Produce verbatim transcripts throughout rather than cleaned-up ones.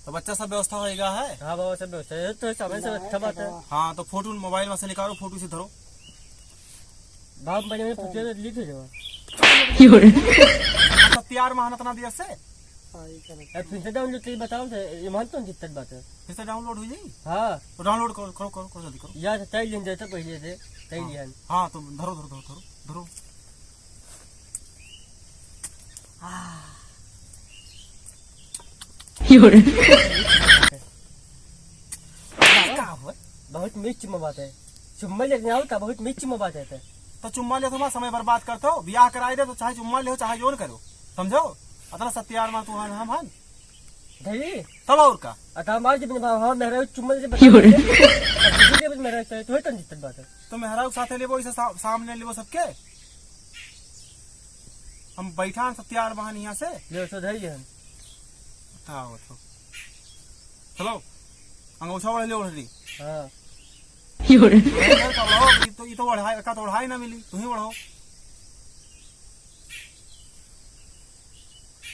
तो बच्चा, सब व्यवस्था होइगा है? हाँ बाबा, सब व्यवस्था है। तो समय से अच्छा बात है। हाँ, तो फोटो मोबाइल में से निकालो, फोटो से धरो। बाप, मैंने पूछे तो लीक हो जाओ। सत्यार महान इतना दिया से? हाँ, ये करेक्ट। ए, फिर से डाउनलोड करके बताओ तो, ये मान तो दिक्कत बात है। फिर से डाउनलोड हो जाई? हाँ। तो डाउनलोड करो, करो, करो, करो, जल्दी करो। यार, सही लेन जाए तो पहले से, सही हाँ। लिया। हाँ, तो धरो, धरो, धरो, धरो, धरो। का हुआ? बहुत मीठ चुम्मा बात है। चुम्मा लेके आओ का, बहुत मीठ चुम्मा बात है। तो चुम्मा ले तो हमारा समय बर्बाद करते हो, ब्याह कराए दे तो चाहे चुम्मा ले हो, चाहे जोन करो, समझो? अतना सत्यार मार तू हन, हम हन। धरी? तब और का? अतः हमारे जब हाँ, मेहरा चुम्मा दे बता दे। अब तुझे जब मेहरा चाहिए, तू है तन जितन बात है। तो मेहरा के साथे लेबो, इसे सा-, सामने लेबो सबके। हम बैठा हैं सत्यार बहन यहाँ से। ले, सो धरी हम। का होत हो? चलो, अंगोछा ओढ़ ले, ओढ़ ली। हाँ। ओढ़े ना, तब रहो, ई तो, ई तो ओढ़ाई, एका तो ओढ़ाई ना मिली, तू ही ओढ़ो।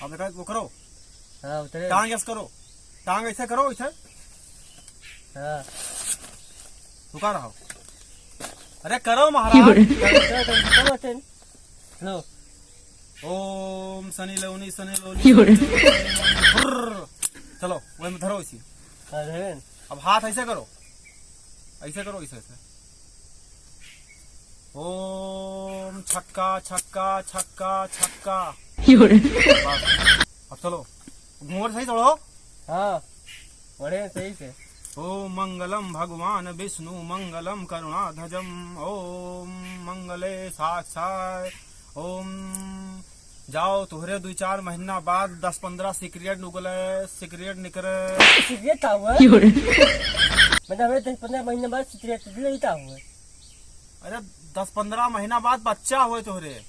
अब देखा, वो करो। हाँ, उतरे। टांग ऐसे करो, टांग ऐसे करो, ऐसे। हाँ। रुका रहो। अरे करो महाराज। चलो, चलो, चलो, चलो, चलो। ओम शनि लेवनी, शनि लेवनी, शनि लेवनी। ब्रर। चलो, वही में धरो इसी। हाँ, धरेन। अब हाथ ऐसे करो, ऐसे करो, ऐसे, ऐसे। ओम छक्का, छक्का, छक्का, छक्का। बस। अब चलो, घूंघट सही तोड़ो। हाँ, बढ़िया, सही से। ओम मंगलम भगवान विष्णु मंगलम करुणाध्वजम। ओम मंगले साक्षाय। ओम जाओ, तुहरे दुई चार महीना बाद दस पन्द्रह सिगरेट निकले, सिगरेट निकले। सिगरेट का हुआ? मतलब, हमें दस पन्द्रह महीना बाद सिगरेट निकले, ये का हुआ? अरे, दस पन्द्रह महीना बाद बच्चा होए तोहरे।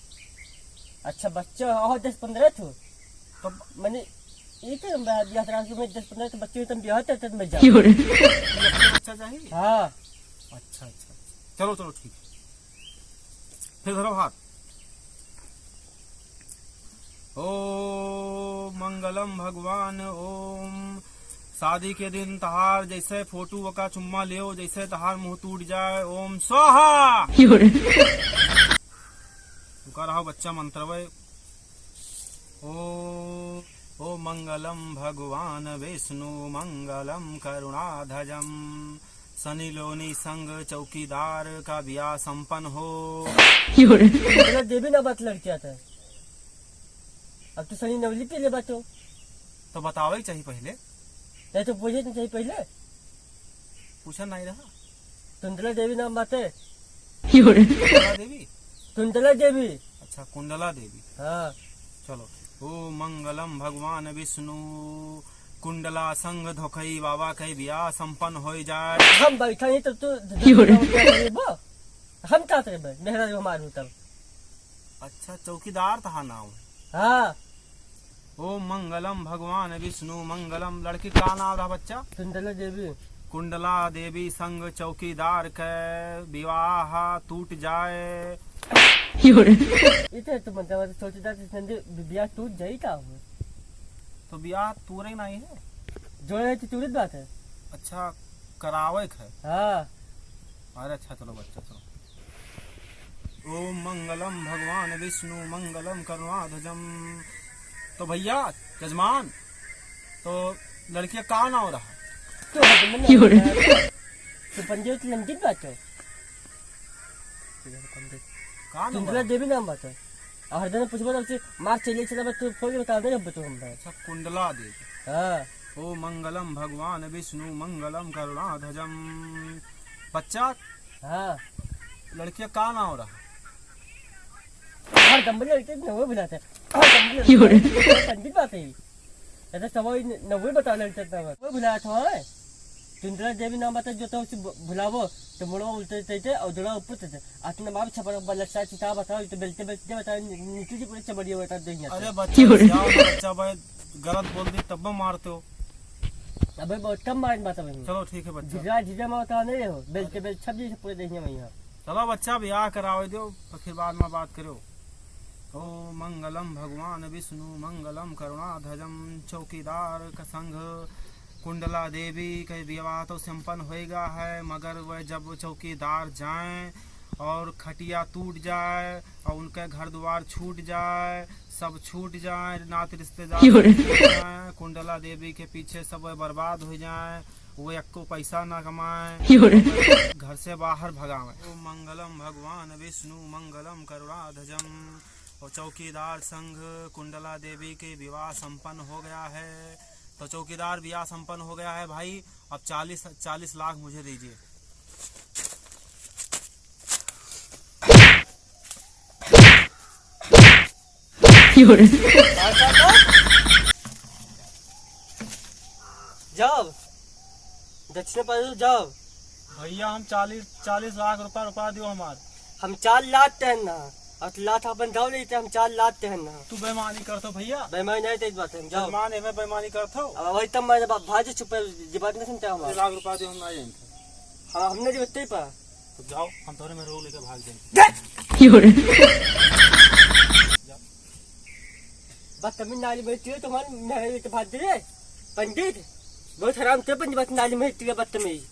अच्छा, बच्चा हो, दस पन्द्रह ठो? तो मने, ये तो हम ब्याह, ब्याह करा के मैं दस पन्द्रह ठो बच्चे, तुम ब्याह करते, तुम जाओ। बच्चा चाहिए? हाँ। अच्छा, अच्छा, अच्छा। चलो, चलो, ठीक है। फिर धरो हाथ। ओम मंगलम भगवान, ओम। शादी के दिन तहार जैसे फोटो का चुम्मा लेओ, जैसे तहार मुंह टूट जाए, ओम स्वाहा। रुका रहो बच्चा, मंत्रवे। ओ, ओ मंगलम भगवान विष्णु मंगलम करुणाध्वजम। शनि लेवनी संग चौकीदार का ब्याह संपन्न हो। कुंडला देवी ना बात लड़किया था। अब तो शनि नवली पी ले बाटो। तो बतावे के चाहिए पहले। नहीं तो पूछे के चाहिए पहले। पूछा नहीं रहा। कुंडला देवी नाम बाटे। कुंडला देवी? कुंडला देवी। अच्छा, कुंडला देवी। हाँ। चलो। ओ मंगलम भगवान विष्णु कुंडला संग धोखई बाबा के ब्याह संपन्न हो जाए। हम बैठा ही तो तू हम का तेरे बे? मेहरा जो हमार होता। अच्छा, चौकीदार तहा नाम है। हाँ। ओम मंगलम भगवान विष्णु मंगलम। लड़की का नाम रहा बच्चा? कुंडला देवी। कुंडला देवी संग चौकीदार के विवाह टूट जाए। इते तो मतलब चौकीदार से संग ब्याह टूट जाई का हो? तो ब्याह तोरे नहीं है? जोड़े है तो टूटत बात है। अच्छा, करावे के है। हाँ। अरे अच्छा, चलो बच्चा, चलो। ओम मंगलम भगवान विष्णु मंगलम करुणाध्वजम। तो भैया, जजमान, तो लड़किया का नाम रहा? तो हजमन तो पंजे तो लंडित बात है। का नाम दुर्गा रहा? देवी नाम बात है। और हरदम पूछबो तब से मार चले चला बस तू खोल के बता दे अब तो हम भाई। अच्छा, कुंडला देवी। हाँ। ओ मंगलम भगवान विष्णु मंगलम करुणाध्वजम। बच्चा, हाँ। लड़किया का नाम रहा? हर गंबल लड़के नवे बुलाते हैं। हर गंबल लड़के नवे बुलाते हैं। ऐसा सवाल न-, नवे बता लड़के नवे। वो बुलाया था, हाँ? कुंडला देवी नाम बता जो तो उसे बु-, बुलावो, तो मुड़वा उल्टे तैते और जोड़ा ऊपर तैते। आतने बाप छपरा बलक सा चिता बताओ, तो बेलते बेलते बताओ, नी-, नीचे जी पूरे चबड़िया बता देंगे। अरे बच्चा, बच्चा भाई, गलत बोल दी तब मारते हो। अबे बहुत कम मार बात है भाई। चलो ठीक है बच्चा। जिगरा जिगरा में बता नहीं हो, बेलते बेलते छप जी पूरे देंगे भैया। चलो बच्चा, ब्याह करावे दो, तो फिर बाद में बात करो। ओ मंगलम भगवान विष्णु मंगलम करुणाध्वजम। चौकीदार का संग कुंडला देवी के विवाह तो संपन्न होएगा है, मगर वह जब चौकीदार जाए और खटिया टूट जाए और उनके घर द्वार छूट जाए, सब छूट जाए, नात रिश्तेदार छूट जाए, कुंडला देवी के पीछे सब बर्बाद हो जाए, वो एक्को पैसा ना कमाए, घर से बाहर भगावे। ओम मंगलम भगवान विष्णु मंगलम करुणाध्वजम। और चौकीदार संग कुंडला देवी के विवाह संपन्न हो गया है। तो चौकीदार विवाह संपन्न हो गया है भाई, अब चालीस, चालीस लाख मुझे दीजिए। जाओ, दक्षिण पा जाओ। भैया, हम चालीस, चालीस लाख रुपया, रुपया दियो हमार। हम चार लाख टहन ना, और लाख अपन जाओ लेते, हम चार लाख टहन ना। तू बेईमानी करत हो भैया। बेईमानी नहीं, तेज बात है, हम जाओ। बेईमान है, मैं बेईमानी करत हो। अब वही तब मैं भा-, भाजी चुप है, ये बात नहीं सुनते हमारे। लाख रुपया दियो, हम ना जाएंगे। हाँ, हमने जो इतने पा। तो जाओ, हम तोरे में रोग लेके भाग जाएंगे। बस तमिल नाली में इतने तुम्हारे, मैं ये तो भाग दे। पंडित, बहुत हराम थे पंडित, बस नाली में इतने बदतमीज।